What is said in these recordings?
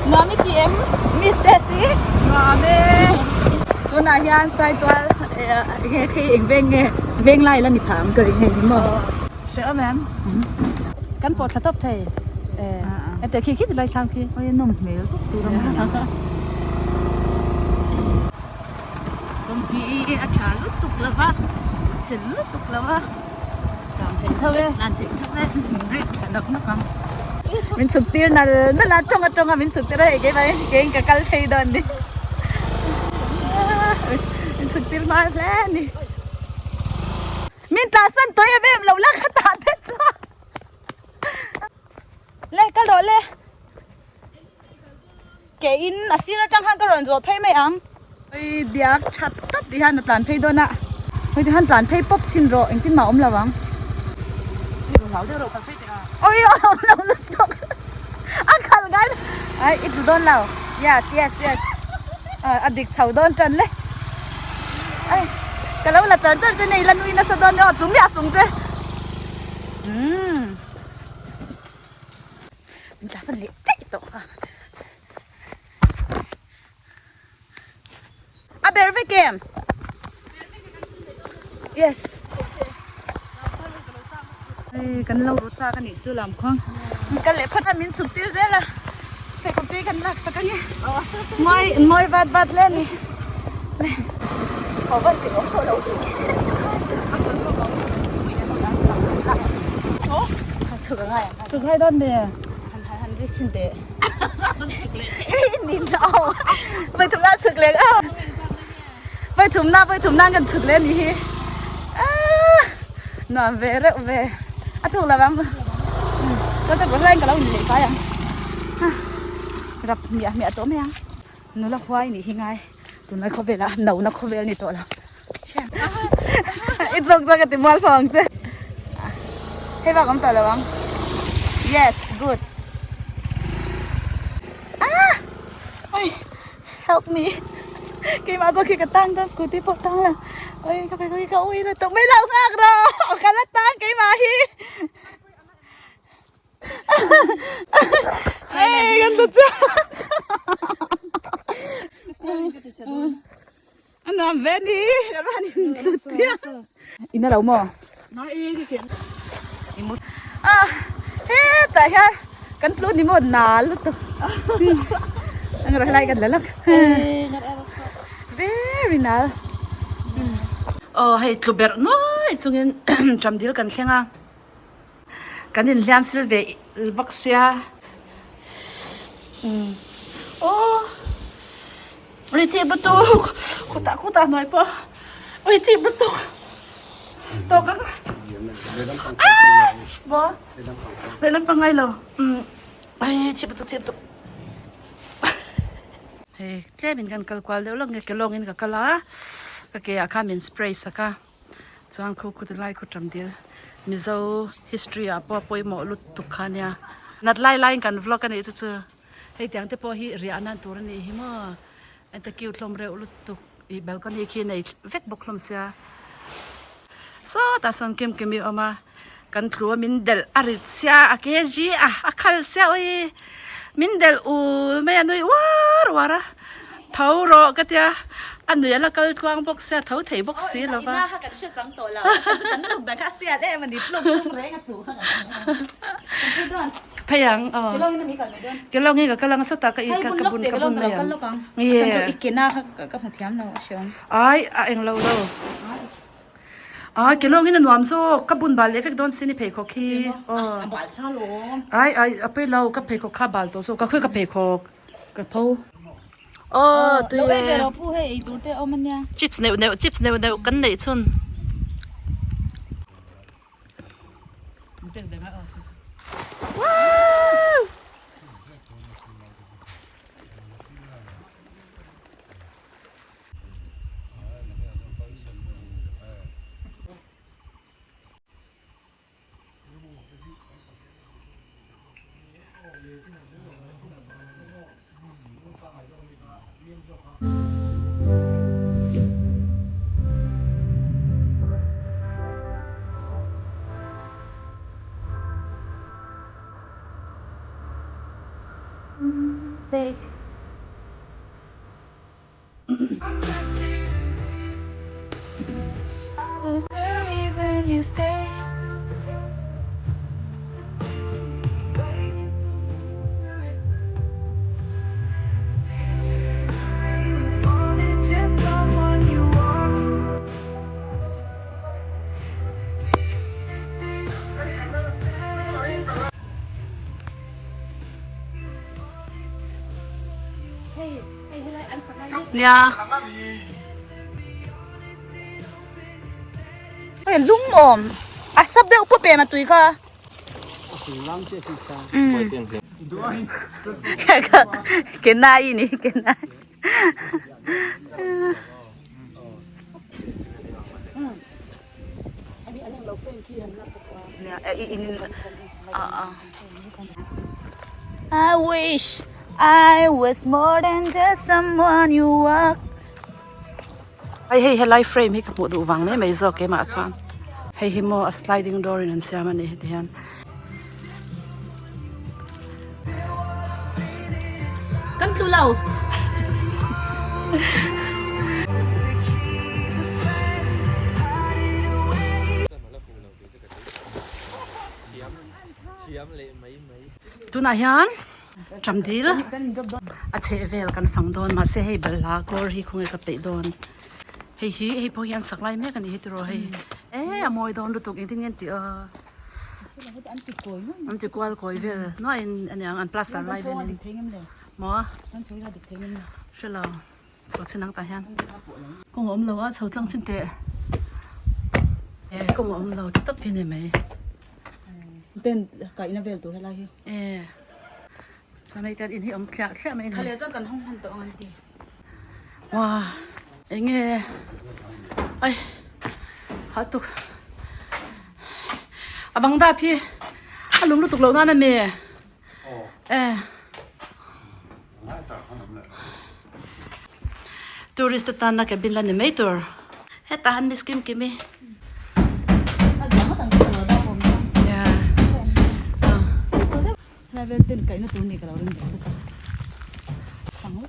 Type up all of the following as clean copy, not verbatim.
Nuam i ti em Miss Daisy? Nuam e. Tunah hian Saitual enge khi eng veng nge veng lai la ni phah ang ka ring hei hi maw. Hre awm em? Kan pawh thla tawp thei. Ente khi khi ti lai thlam khi. Oi nawm hmel tawp tur a mawi ang. Kawng hi a tha lutuk lo va, chhe lutuk lo va. Tlan theih tho e. Tlan theih tho e. Risk thla nawk nawk ang. Min chhuk tir nal nal a, tawng atawng a min chhuk tir a hei keimah hi keiin ka kal phei dawn ni. Min chhuk tir hma hle a ni. Min tlansan tawh em em lo la ka tah te chuan. Le kal rawh le. Ke in a sir atang khan ka rawn zawh phei mai ang. Oi diak that tawp tih hian a tlan phei dawn a. Hei ti khan tlan phei pawp chhin rawh engtin mah a awm lo ang. Oi a awm lo lutuk a khalh ngai lo. Ai i tlu dawn lo yes yes yes a dik chho dawn tan le. Ai ka lo la char char che nei la nui nasa dawn aw tlu miah sung che. Umm. Min tla san leh daih tawh kha. A ber vek em? Yes. Hei kan lo ru chak a nih chu lam khuang. Ka leh phawt a min chhuk tir zel a. Pheikhawk te hi kan lak sak ange. Mawi mawi vat vat hle a ni. Haw van tih awm tawh lo hi. Chhuk angai ang. Chhuk ngai dawn me. Han han han risk chhin teh. Nin lo. Vai thum na chhuk leh a. Vai thum na vai thum na kan chhuk leh ni hi. Nuam ve reuh ve. A thuk lo ang. Ka ta bawr hlain ka lo in leh fai ang. Rap miah miah tawh mai ang. Nula huai nih hi ngai. Tunlai khawvel ah no na khawvel ni tawh lo. I tlawk zawk a ti mual fo ang che. Hei bak awm tawh lo ang. Yes, good. Ah! Oi, help me. Keimah zawk hi ka tang dawn scooty pawh tang lo. Oi, ka pheikhawk hi ka ui la tawh mai lo nghak rawh. Ka la tang keimah hi. Ei, kan ta chiah. A nuam ve ni, ka van in tlu chiah. Ina lo maw? Ah, hetah hian kan tlu ni maw nal lutuk. Ang rawh helai kan la lawk. Very nal. Aw hei tlu berh nuai chungin ṭamdil kan thleng a. Kan inhliam sil ve bawk sia. Aw ui chip lutuk khutah khutah hnuai pawh ui chip lutuk tawk ang ah maw lehlam pangngai lo ai chip lutuk chip lutuk hei tlem in kan kal kual deuh lawk nge ke lawngin ka kal a ka ke ah khan min spray sak a. Chuan khu khu tilai khu tam dil Mizo history ah pawh a pawimawh lutuk kha ania nat lai laiin kan vlog a nih chu chu hei tiang te pawh hi riah nan tur a nih hi maw ente cute hlawm reuh lutuk ih balcony khi nei vek bawk hlawm sia sawtah sawn kim kim i awm a kan tlu a min delh a rit sia a kg a a khal sia awii min delh ul mai a nui uar uar a. Tho rawh ka tia, a nui a la kal tluang bawk sia, tho thei bawk si lo va. Phei ang aw. Ke lawng hi ka kal ang sawtah ka ka bun ka bun mai ang. Nge. Ai a eng lo lo. Ai ke lawng in a nuam zawk, ka bun bal leh vek dawn si ni pheikhawk hi. Aw. Ai ai a pawi lo, ka pheikhawk kha a bal tawh zawk, ka khawi ka pheikhawk. Ka tho. Aw tui Lo ei e. ve rawh pu hei ei tur te a awm ania. Chips neuh neuh chips neuh neuh kan neih chhun. Woo! stay. Nia. Hei lung awm a sap deuh pawp em a tui kha. Kenai ni kenai. I wish I was more than just someone you walk. Hei hei helai frame hi ka hmuh duh vang mai mai zawk keimah chuan hei hi maw a sliding door in an siam a ni heti hian. Kan tlu lo. Tunah hian Ṭamdil a chheh vel kan fang dawn mahse hei balhla kawr hi khawnge ka peih dawn hei hi hei pawh hi an sak lai mek a nih hi tiraw hei eh a mawi dawn lutuk engtin nge an tih a an ti kual kawi vel nuaiin a niang an plaster lai velin maw hrelo chho chin ang tah hian kawng a awm lo a chho tlang chin teh eh kawng a awm lo tawp hi a ni mai. Ten kaihna vel tur helai hi. E chuan hei ten in hi awm thliah thliah mai a ni. Thla leh chuan kan hawng hman tawh ang an ti. Wow enge ai ha tuk a bang dap hi a lung lutuk loh nan a mi e tourist te tanna cabin la ni mai tur hetah han miss kim kim i.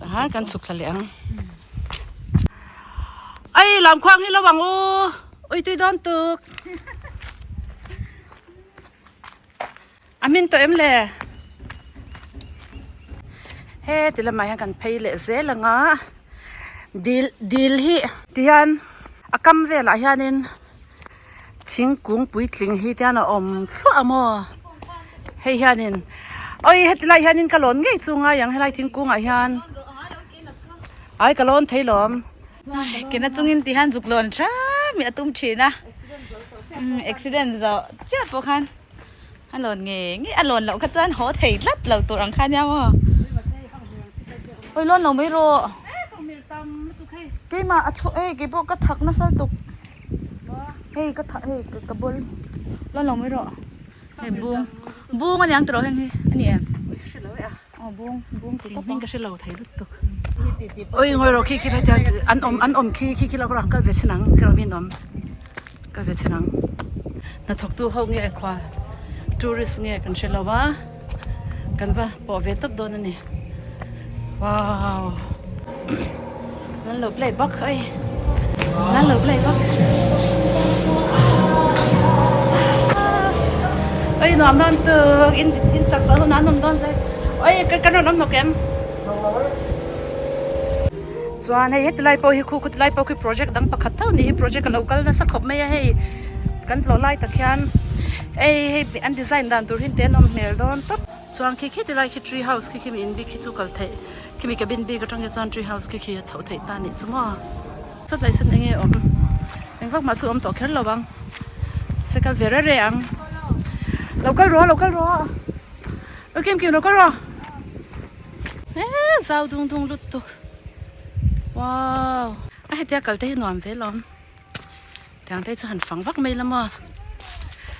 Tahan kan chhuk thla leh ang. Ai lam khuang hi lo ang u. Ui tui dawn tuk. A min tawh em le? He ti lamah hian kan phei leh zel ang a. Dil dil hi tihian a kam velah hianin thingkung puitling hi tihian a awm thluah a maw hei hianin awi heti lai hianin ka lawn ngei chu ngai ang helai thingkungah hian ai ka lawn thei lawm. Kena chungin tihian zuk lawn tha mi a tum thin a accident zawh chiah pawh khan. A lawn nge nge a lawn loh kha chuan haw thei tlat lo tur ang kha nia maw. Oi lawn lo mai rawh. Keimah a chhuah hei keipawh ka thak nasa lutuk. Hei ka thak hei ka bul lawn lo mai rawh. Hei bung bung a niang tawh heng hi a ni em. Aw bung bung ti tawp a. Ka hre lo thei lutuk. Oi ngawi rawh khi khi lai an awm an awm khi khi khi lo ka kal ve chin ang ka rawh mi an awm. Ka ve chin ang. Hnathawktu ho nge khua tourist nge kan hre lo a, kan va pawh ve tawp dawn a ni. Wow! Nan lo play bawk ai. Nan lo play bawk. Oi nuam dawn tuk in in chak zawh hun ah an awm dawn zai. Oi kan rawn awm hnawk em? Chuan hei heti lai pawh hi khu khawti lai pawh khi project dang pakhat tho ni hi project a lo kal nasa khawp mai a hei kan tlawh lai tak hian ei hei an design dan tur hi te an awm hmel dawn tawp chuan khi khiti lai khi tree house khi khi mi in bik khi chu kal theih khimi cabin bik atang hi chuan tree house khi khi a chhoh theih ta anih chu maw sawtlai sawn enge awm engvak mah chu awm tawh kher lo ang se kal ve reh reh ang lo kal rawh lo kal rawh lo kim kim lo kal rawh. Eee zau dung dung lutuk wow a hetia kal te hi nuam ve lawm tiang te chu han fang vak mai la maw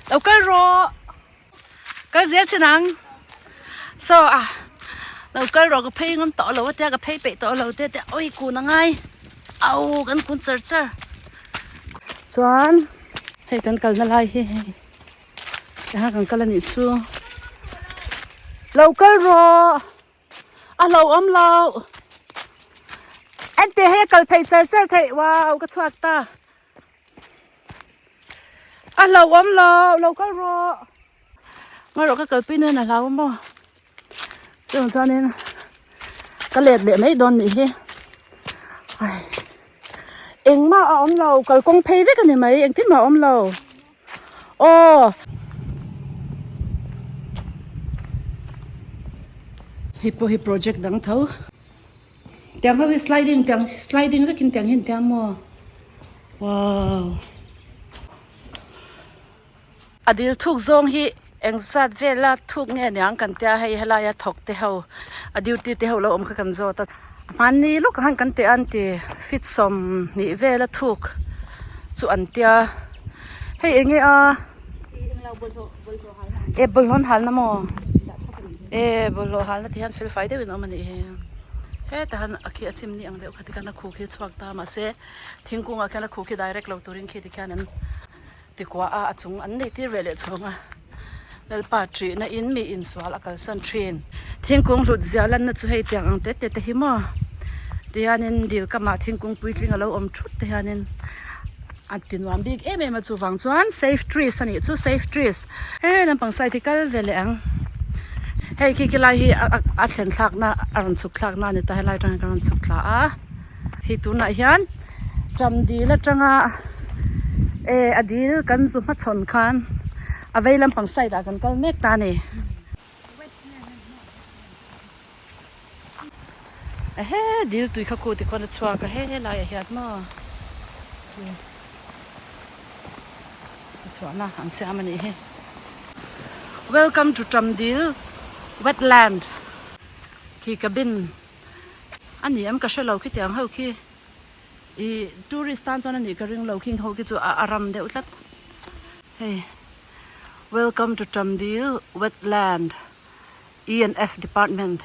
lo kal rawh kal zel chin ang saw a lo kal rawh ka phei ngam tawh lo a tia ka phei peih tawh lo te tia awi kun a ngai au kan kun char char chuan hei kan kalna lai hi hei. Tihian kan kal a nih chu. Lo kal rawh. A hlauhawm loh. Enteh hei a kal phei char char theih. Wow ka chhuak ta. A hlauhawm loh lo kal rawh. Ngarawh ka kalpui nuin a hlau maw. Chung chuanin ka let leh mai dawn nih hi. Engmah a awm lo kalkawng phei vek a ni mai engtin mah a awm lo. Aw. Hei pawh hi project dang tho. Tiang ho hi sliding tiang sliding vekin tiang hi an tiang maw. Wow. A dil thuk zawng hi eng zat vela thuk nge niang kan tia hei helaia thawk te ho a duty te ho lo awm kha kan zawt a hmanni lawk ang khan kan teh a an ti feet 20 vela thuk chu an tia hei eng nge a e bawlhhlawh an halna maw e bawlhhlawh halna ti hian fel fai deuhin a awm a nih hi hetah hian a khi a chim ni ang deuh kha tikhan a khu khi a chhuak ta mahse thingkungah khian a khu khi direct lo turin khi tikhian an. Tikua a a chung an neih tir ve leh chhawng a, Lalpa ṭihna in mi insual a kalsan ṭhin. Thingkung hlut zia lanna chu hei tiang ang te te te hi maw tihianin dil kamah thingkung puitling a lo awm thut te hianin a ti nuam bik em em a chuvang chuan safe trees a nih chu safe trees he lampang side hi kal ve leh ang hei khi khi lai hi a thlen thlakna a rawn chhuk thlakna a ni ta helai atang hian ka rawn chhuk thla a. Hei tunah hian ṭam dil aṭanga eh a dil kan zu hmachhawn khan a vei lampang side ah kan kal mek ta a ni. Ehe dil tui kha khu tikhawn a chhuak a he helaiah hian maw a chhuahna an siam a nih hi. Welcome to ṭam dil wetland khi cabin. A ni em ka hre lo khitiang ho khi ih tourist tan chuan a nih ka ring lo khing ho khi chu a ram deuh tlat hei welcome to Tamdil wetland E and F department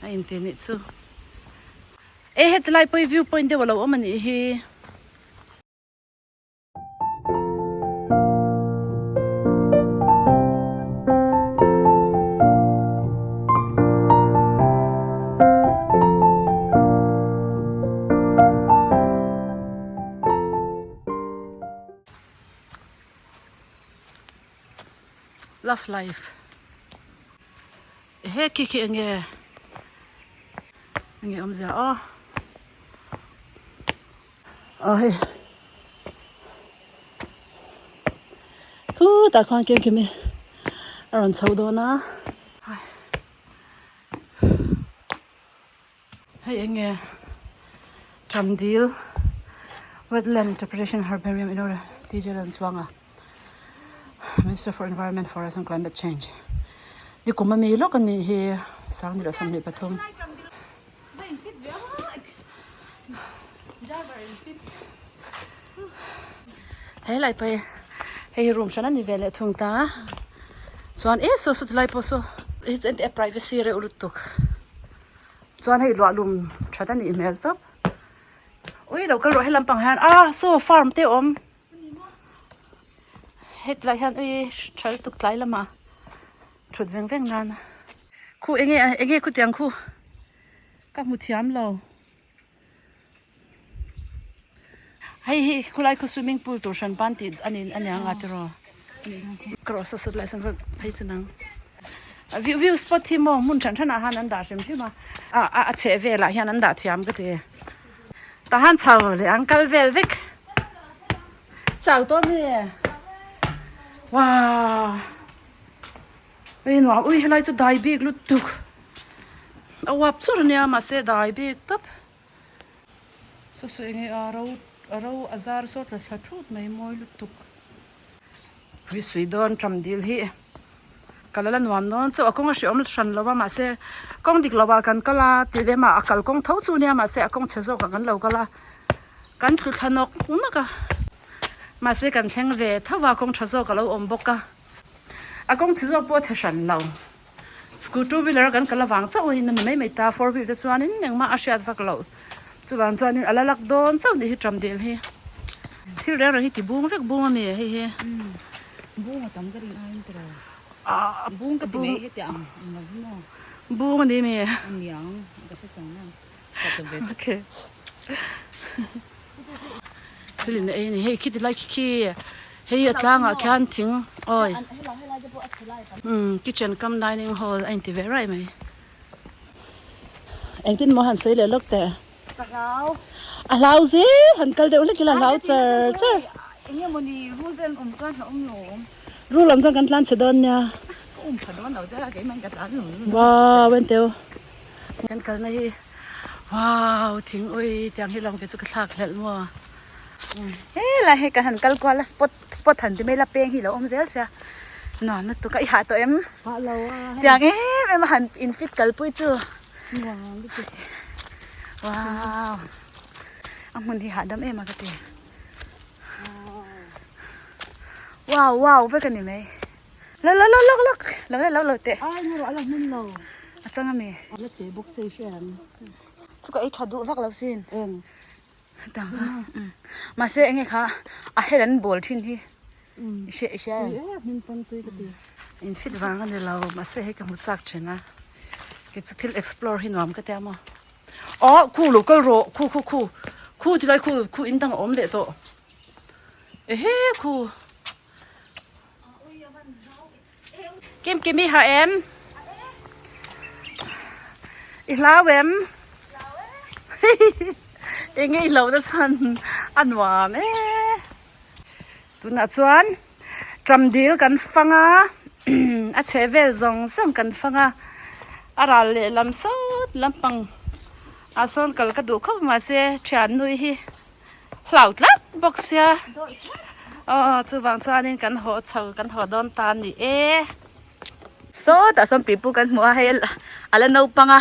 a inti a nih chu e heti lai pawh hi view point deuh a lo awm a nih hi. Love life he khi khi enge enge awmzia aw. Aw hei khutah khuan kem kim hi a rawn chho dawn a hei eng nge Tramdil Wetland Interpretation Herbarium in order T J Lalchuanga Minister for Environment Forest and Climate Change nikum ami lawk a nih hi Sangnila 23. He lai pawh hi hei hi room hran a ni ve leh thung ta chuan e saw saw ti lai pawh saw hei chu engti a privacy reuh lutuk chuan hei luah lum that a nih hmel tawp ui lo kal rawh he lampang hian a saw farm te a awm hetlai hian ui tha lutuk tlai lamah thut veng veng nan khu enge enge khutiang khu. Ka hmu thiam lo. Hei hi khulai khu swimming pool tur hran pan tih a ni a nia nga tiraw. Ka rawh sawt sawt lai sawn ka phei chu nang. View view spot hi maw hmun hran hranah han an dah hrim hrim a. A a chheh velah hian an dah thiam ka ti. Tah han chho leh ang kal vel vek. Chau tawh mi. Wow. Hei nuam ui helai chu dai bik lutuk a uap chur ania mahse dai bik tawp saw saw enge a ro a ro a zar saw tla thla thut mai mawi lutuk pui sui dawn tram dil hi ka la la nuam dawn chauh a kawng a hreawm hran lo a mahse kawng dik lo ah kan kal a tih lem ah a kal kawng tho chu ania mahse a kawng chhe zawk ah kan lo kal a kan thlu thla nawk nawk a mahse kan thleng ve tho a kawng tha zawk a lo awm bawk a. A kawng chhe zawk pawh a chhe hran lo. Scooter two wheeler a kan kal avang chauh in a ni mai mai ta, four wheel te chuanin engmah a hriat vak loh. Chuvang chuanin a la lak dawn chauh nih hi tram dil hi. Thil reng reng hi ti bung vek bung a mi hei hi. Bung a tam ka rin aiin tiraw. Bung ka ti mai heti ang ang lo hi maw. Bung a ni mi? Aniang ka hre chang na. Ka chawp ve. Okay. Thil in ei a ni. Hei khiti lai khi khi hei a tlangah khian thing awi. Umm kitchen cum dining hall a inti ve raih mai. Engtin maw han sawi leh lawk teh? Ka hlau. A hlau zel han kal deuh hlek ila a hlau char char. Enge mawni rul te an awm chuan hlauhawm lo awm. Rul awm chuan kan tlan chhe dawn nia. Ka um pha dawn lo che a keimah in ka tlan lung lung. Wow enteu kan kalna hi wow thing ui tiang hi lawng kei chu ka thlak hlelh maw. Helai hei kan han kal kual a spot spot han ti mai la peng hi lo awm zel sia nuam lutuk a i hah tawh em? Hah lo a. Tiang em em a han in fit kalpui chu. Nuam lutuk. Wow a hmun hi hahdam em a ka ti. Wow wow vek a ni mai. Lo lo lo lawk lawk lo le lo lo teh. Ai ngaw rawh a la hmun lo. A chang a mi. A la teh bawk sei hre ang. Chu ka ei tha duh vak lo sin. Eng. Tang kha. Mahse enge kha a hel an bawl thin hi. I hria i hria em. Tui em hmin pawn tui ka ti. In fit vang a ni lo mahse hei ka hmu chak thin a. Kei chu thil explore hi nuam ka tia maw. Aw khu lo kal rawh khu khu khu khu ti lai khu khu in dang a awm leh tawh. Ehe khu. Kim Kimi ha em? I hlau em? Enge i hlauh na chuan a nuam e. Tunah chuan ṭam dil kan fang a, a chheh vel zawng zawng kan fang a, a ral lehlam sawt lampang ah sawn kal ka duh khawp mahse ṭhian nui hi hlau tlat bawk sia aw chuvang chuanin kan haw chho kan haw dawn ta a ni e. Sawtah sawn pipu kan hmu a hei a la naupang a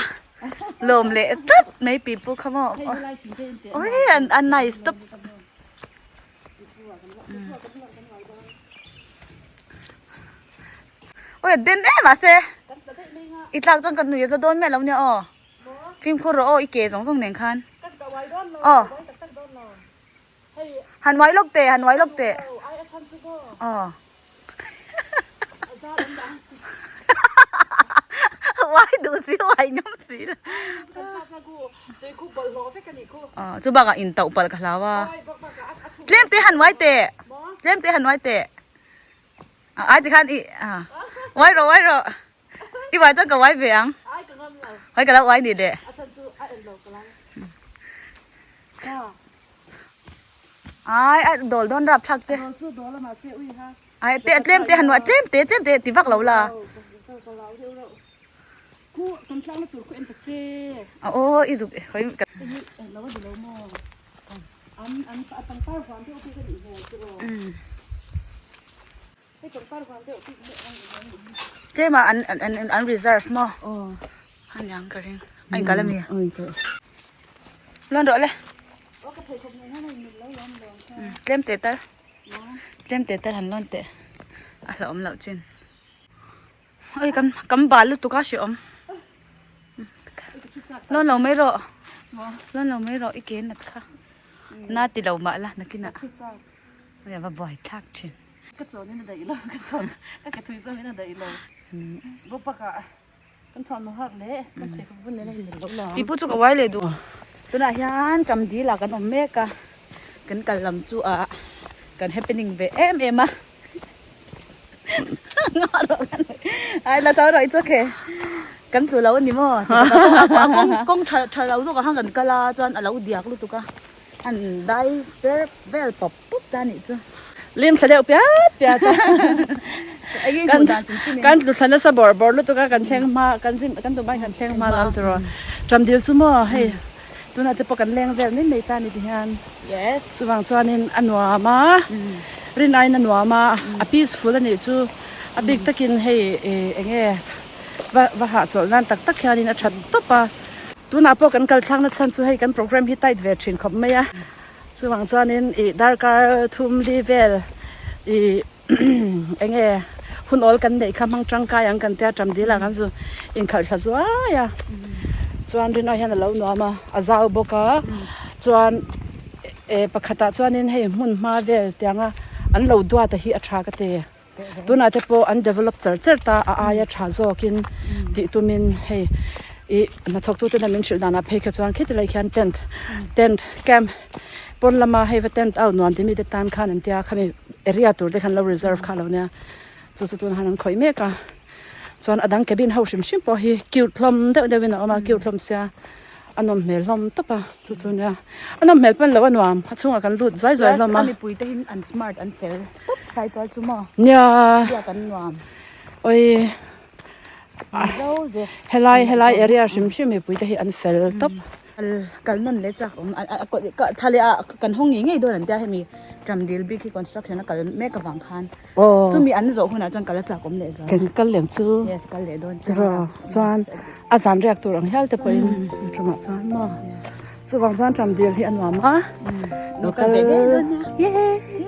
lawm leh tlat mai pipu kha maw awi a nice tawp. Awi a den em mahse i tlak chuan kan nuih a za dawn miah lo nia aw. Fimkhur rawh aw i ke zawng zawng nen khan aw han uai lawk teh han uai lawk teh aw uai duh si uai ngam si lo aw chu bakah in tauh palh ka hlau a tlem te han uai teh tlem te han uai teh ai tikhan i uai rawh uai rawh. I uai chuan ka uai ve ang. Hawi ka lo uai ni leh. Ai a dawl dawn rap thlak che. Ai te tlem te han uai tlem te tlem te ti vak lo la. Aw i zuk hawi ka. Tlem ah an an an reserve maw a niang ka ring a inkal ami lawn rawh le tlem teh tal tlem teh tal han lawn teh a hlauhawm loh chin oi kan kan bal lutuk a hrehawm lawn lo mai rawh lawn lo mai rawh i ke nat kha na ti lo mah la nakinah. Nia va buai thlak thin. Ka chawn in a daih lo ka chawn ka ke thui zawng in a daih lo bawk bakah kan thuamhnaw hak leh kan pheikhawk bun nen a inmil loh lo ang. Pipu chu ka uai leh duh. Tunah hian ṭam dil ah kan awm mek a, kan kal lam chu ah kan happening ve em em a. Ngah rawh ka nei. Ai la tho rawh it's okay. Kan tlu lo a ni maw? Kawng kawng tha tha lo zawk ah khan kan kal a chuan a lo diak lutuk a. An dai per vel pawp pawp ta nih chu. Lim thla deuh piat piat a. Kan kan tlu thla nasa bawrh bawrh lutuk a kan thleng hma kan rim kan tumah kan thleng hma lam tiraw. Ṭamdil chu maw hei tunah te pawh kan leng vel mai mai ta ni ti hian. Yes. Chuvang chuanin a nuam a, rin aiin a nuam a, a peaceful a nih chu. A bik takin hei eng nge va va hahchawlh nan tak tak hianin a that tawp a. Tunah pawh kan kal thlakna chhan chu hei kan program hi tight ve thin khawp mai a, chuvang chuanin ih darkar thum li vel ih eng nge hun awl kan neih kha hmang tangkai ang kan tia tam dil ah kan zu inkhalh thla zuai a, chuan rinawh hian a lo nuam a, a zau bawk a, chuan eh pakhatah chuanin hei hmun hma vel tianga an lo duat a hi a tha ka ti. Tunah te pawh an develop char char ta a aia tha zawkin tih tumin hei ih hnathawk tute hian min hrilh danah phei kha chuan khiti lai khian tent tent camp pawn lama hei va tent out nuam timi te tan khan an tia khami area tur te khan lo reserve kha lo nia chu chu tunah han an khawih mek a chuan a dang cabin ho hrim hrim pawh hi cute hlawm deuh deuhin a awm a cute hlawm sia a nawm hmel hlawm tawp a chu chu nia a nawm hmel pawn lo a nuam a chhungah kan lut zuai zuai hlawm a. A mipui te hi an smart an fel tawp sai tual chu maw nia biak an nuam oi Mizo ze helai helai area hrim hrim mipui te hi an fel tawp. Kal kal nawn leh chak awm thla leh ah kan hawng ngei ngei dawn an tia hemi Ramdil bik hi construction a kal mek avang khan chumi an zawh hunah chuan kal a chak awm leh zual. Kan kal lem chu yes kal leh dawn chu chuan a zan riak tur ang hial te pawhin tumah chuan maw chuvang chuan Ramdil hi a nuam a lo kal ve ngei dawn nia.